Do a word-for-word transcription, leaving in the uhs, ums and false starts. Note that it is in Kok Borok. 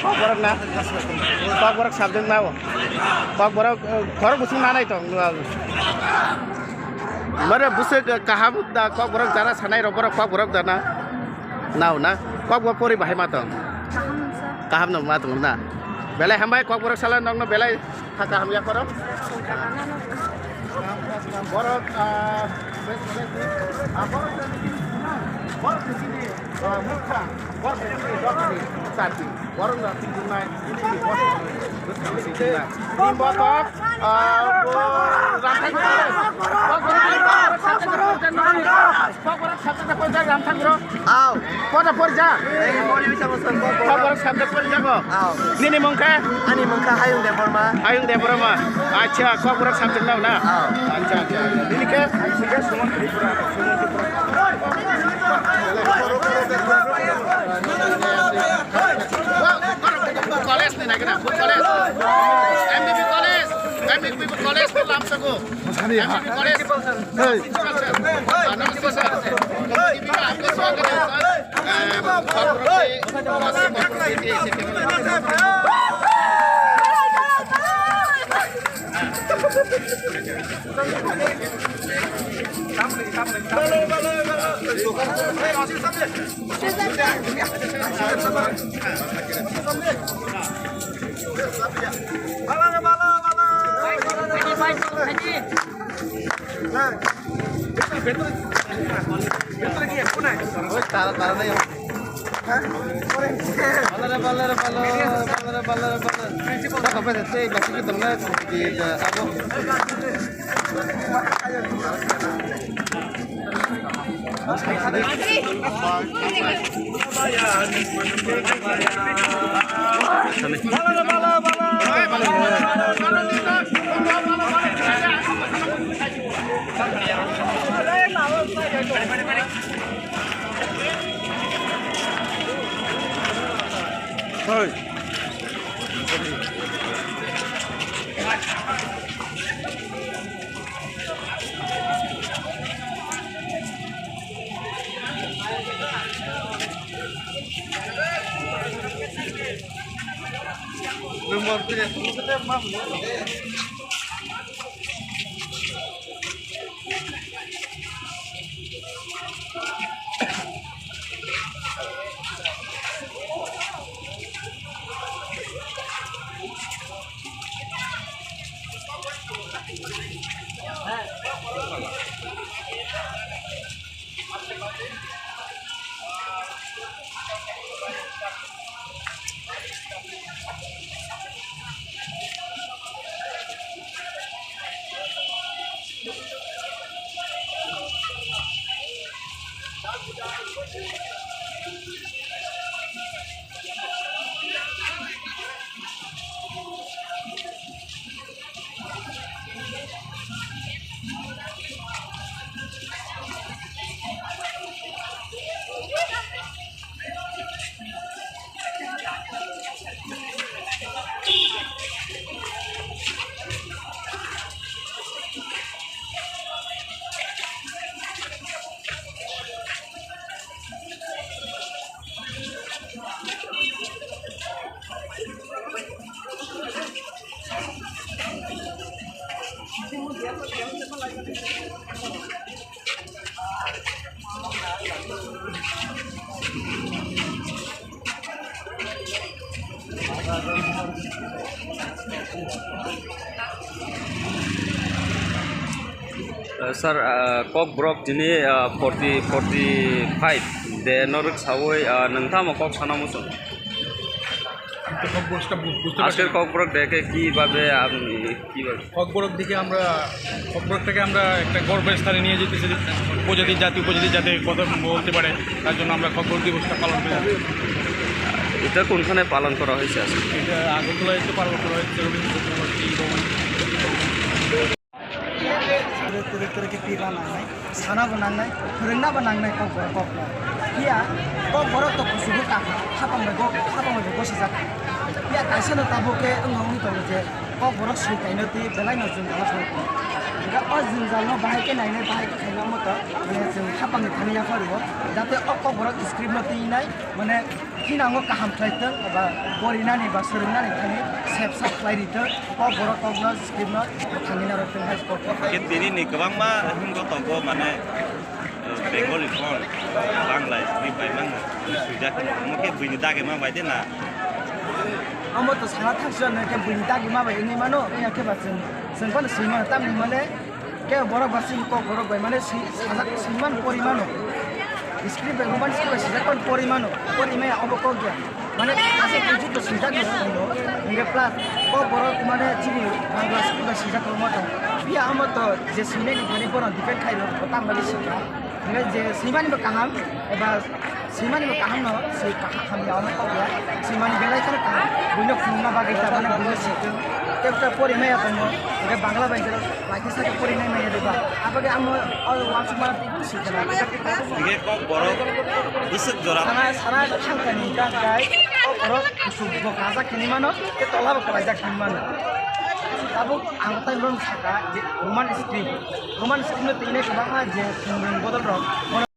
Kokborok na, kokborok sabjak na o. Kokborok, eh, khorok bwswk nanai tong. Mare bwswk kaham da kokborok jara sanai rok borok kokborok da na. Nao na, kokborok pori bahai ma tong. Kaham no ma tong na. Belai hambai kokborok sala nokno belai. Kha kaham ya khoro. Borok, ah, bes, bes, ah, borok, borok, ah, mukha, borok, borok, sati, borok, ah, bo, Ramthak, Kokborok sabjak na poisa gram thangro. Aw. Kota porja? Ei, mori bisa bosong, Kokborok. Kokborok sabjak porja ko? Aw. Nini mung khe? Ani mung khe Hayung Debbarma. Hayung Debbarma. Acha, Kokborok sabjak nao na? Aw. Acha, acha. Nini khe? Suman Tripura. Suman Tripura. College ni na kena, college. M B B college. M B B college ko lam sako. Hey. Sir, ah, Kokborok tini, ah, forty, forty five de norok sawi, ah, nang tamo kok sana muchung? আমি তো সব বুঝতে, বু-, বুঝতে পারছি আজকের না। ককবরক দেখে কিভাবে আপনি, কিভাবে? ককবরক দেখে আমরা, ককবরক থেকে আমরা একটা গর্বের স্থানে নিয়ে যেতে চাই। উপজাতি জাতি, উপজাতি জাতির কথা বলতে পারে, তার জন্য আমরা ককবরক দিবসটা পালন করে থাকি। এটা কোনখানে পালন করা হয়েছে আজকে? এটা আগরতলায় তো পালন করা হয়েছে রবীন্দ্র চক্রবর্তী ভবনে। Kwrwi khe pirna nangnai, sana bo nangnai, phwrwngna bo nangnai Kokborok kokno. Phiya Kokborok to kuchugo kakha, hapang bai bo, hapang bai bo gosijak. Phiya kaisa no tabuk khe wngkha wngwi tongo je Kokborok swi kaino twi belai no jwngjalo song tongo. Hingkhe o jwngjal no bahai khe nainai, bahai khe khaina omo to, mane chwng hapang ni thani yapharwi o, jate o Kokborok script no twi nai, mane Thinango kaham khlai tong eba porinani ba swrwngnani thani sep sak khlai ri tong, Kokborok kokno script no bwthangwi narwk tong hai kok kok. Khe tini ni kwbangma himgo tongo mane, eh, Bengali phone, Bangla script bai mano, swijak no, omo khe buini dagi ma bai de na. Omo to sana thang sio na khe buini dagi ma bai wngwi mano, wngya khe ba chwng, chwng phano swi mano, tamni hwnmale Khe borok ba chini Kokborok bai mane si-, sajak, swi mano, pori mano. Script bai, Roman script bai swijak phano pori mano. Pori maya obo kok ya. Mane aswk khe jukto swijak ya tongo. Hingke plus Kokborok mane chini Bangla script bai swijak tongo to. Phiya omo to je swinai ni thani bono depend khai rw, tam bagwi swikha. Hingke je swimani bo kaham, eba Swimani bo kaham no, swi kaham hamya omo kok ya. Swimani belai kheno kaham. Buino phunukna bagwi tabana buino switwng. Tei bwkha pori maya tongo. Hingke Bangla bai jero laithai saka pori nai maya diba. Aboni amo o wansukmano tei buino switwng. Hingke Kokborok bwswk jora. Sana, sana thangkani tangkai Kokborok kuchuk bo kajak hinwi mano, tei tola bo kwlaijak hinwi mano. Tabuk ang tai bono saka je Roman script. Roman script no twi nai kwbangma je thwngmung bodol rok.